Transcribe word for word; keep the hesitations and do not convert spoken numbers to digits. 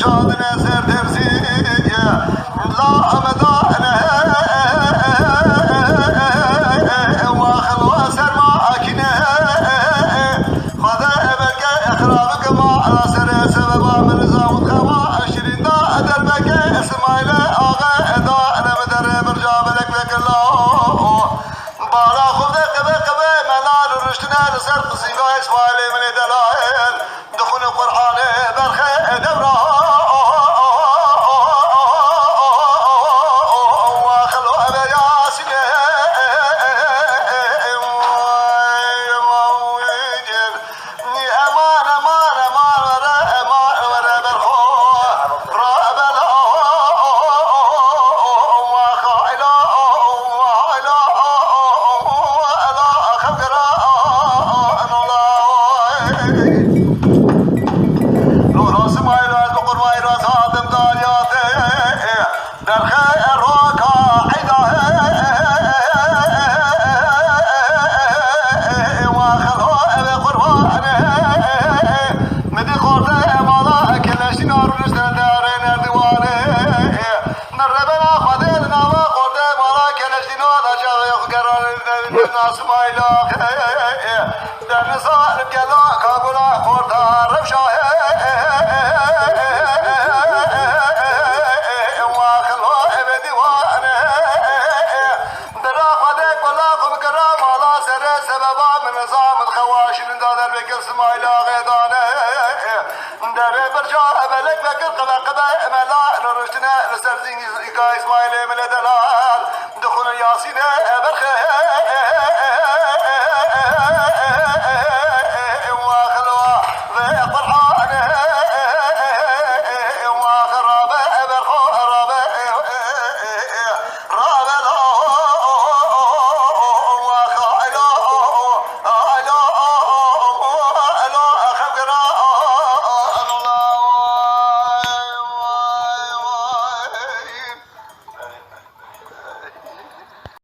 Çandine ser terzî, la amedane, wa xelo ser makine. Xwede belke xirabike ma ra sere sebeba min zawt xewa şirîn da derbeke Îsmaîle axe da ne mi dere birca belek vekir la. Bala xwe de qebe qebe melan ruştine li ser qisînga Îsmaîlê min ê delayel. Dixwîne Qur'anê berxe devra. Wa xelo eve Yasînê. Eman, eman, eman, were, eman, were, berxo. Ra, bela, wa, xaila, wa, ila, ela, xevgera, enola. Roza Simayla, ez bi qurmayra zadim dariyate. Derxe roka eyda, wa xelo eve qurbanê. Min dî xorte mala keleşîna rûnişte derê nerdiwanê. Min rebena Xwedê di nava xorte mala keleşîna da çaxê xwe geranê Nasmayla. Deniza gela kabula xorta rewşa. Wa xelo eve dîwanê. Dera Xwedê kula xwe bikira mala sere sebeba min nizam xewa şirin da derbekir Simayla xêdane. Derê birca ebelek vekir qebe qebe emela li ruştine li ser zîngî zîka Îsmaîlê min lê delal. Dixwîne Yasînê berxe.